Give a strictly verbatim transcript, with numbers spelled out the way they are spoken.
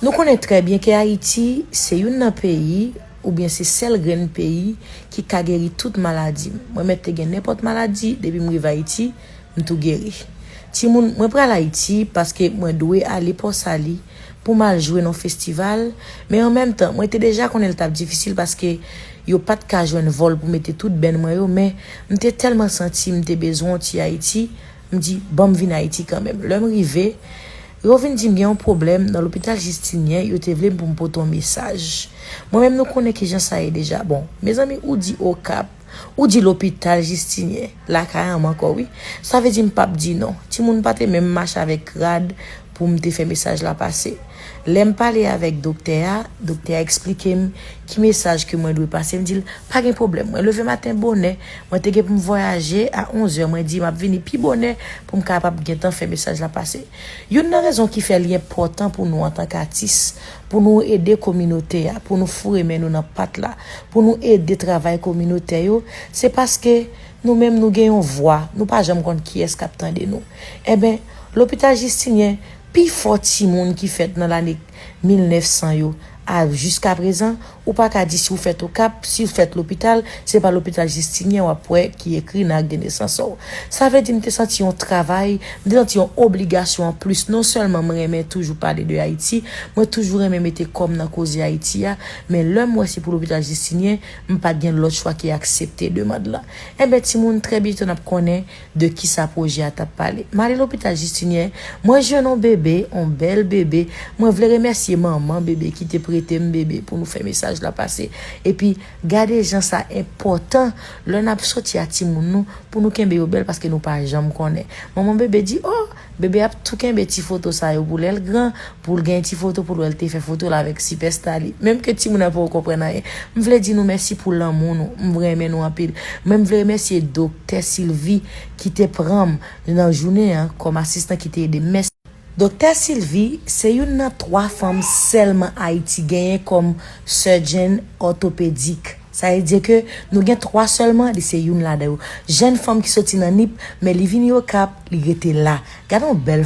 Nou konnen trè byen ke Ayiti se youn nan peyi, oubyen se sèl grenn peyi ki ka geri tout maladi. Mwen mèt te gen nenpòt maladi, depi m rive Ayiti, m tou geri. Timoun, mwen pral Ayiti paske mwen dwe ale Pòsali pou m al jwe nan festival, men an menm tan, mwen te deja konnen l t ap difisil paske yo pa t ka jwenn vòl pou mete tout bèn mwen yo, men m te tèlman santi m te bezwen yon ti Ayiti, m di, ban m vin Ayiti kanmenm. Lè m rive, yo vin di m gen yon pwoblèm nan lopital Jistinyen, yo te vle m pou m pote yon mesaj. Mwen menm nou konnen kijan sa ye deja. Bon, mezanmi, ou di Okap, ou di lopital Jistinyen, lakay an m ankò, wi. Sa vle di m p ap di non. Timoun pa te menm mache avèk rad pou m te fè mesaj la pase. Lè m pale avèk doktè a, doktè a eksplike m ki mesaj ke mwen dwe pase. M di l, pa gen pwoblèm. Mwen leve maten bonè, mwen te gen pou m vwayaje a onz è, mwen di m ap vini pi bonè pou m kapab gentan fè mesaj la pase. Youn nan rezon ki fè li enpòtan pou nou antanke atis, pou nou ede kominote a, pou nou foure men nou nan pat la, pou nou ede travay kominotè yo, se paske nou menm nou gen yon vwa, nou pa janm konn kiyès k ap tande nou. Enben, lopital Jistinyen, pifò timoun ki fèt nan lane mil nèf san yo a jiskaprezan, ou pa ka di si w fèt Okap, si w fèt lopital, se pa lopital Jistinyen w ap wè ki ekri nan ak de nesans w. Sa vle di m te santi yon travay, m te santi yon obligasyon anplis. Non sèlman mwen renmen toujou pale de Ayiti, mwen toujou renmen mete kò m nan koze Ayiti a, men lè m wè se pou lopital Jistinyen, m pa t gen lòt chwa ke aksepte demann lan. Enben, timoun, trè byento n ap konnen de kisa pwojè a t ap pale. M ale lopital Jistinyen, mwen jwenn yon bebe, yon bèl bebe. Mwen vle remèsye manman bebe ki te prete m bebe pou nou fè mesaj la pase. Epi, gade jan sa enpòtan lè n ap soti a timoun nou pou nou kenbe yo bèl paske nou pa janm konnen. Manman bebe di, o, bebe ap tou kenbe ti foto sa yo pou lè l gran, pou l gen ti foto pou l wè l te fè foto l avèk sipèsta li. Menm ke timoun nan poko konprann anyen. M vle di nou mèsi pou lanmou nou. M renmen nou anpil. Mwen m vle remèsye Doktè Sylvie ki te pran m nan jounen an kòm asistan ki te ede m. Mèsi. Doktè Sylvie se youn nan twa fanm sèlman Ayiti genyen kòm surgeon orthopédique. Sa vle di ke nou gen twa sèlman, li se youn ladan yo. Jèn fanm ki soti nan nip, men li vini Okap, li rete la. Gade yon bèl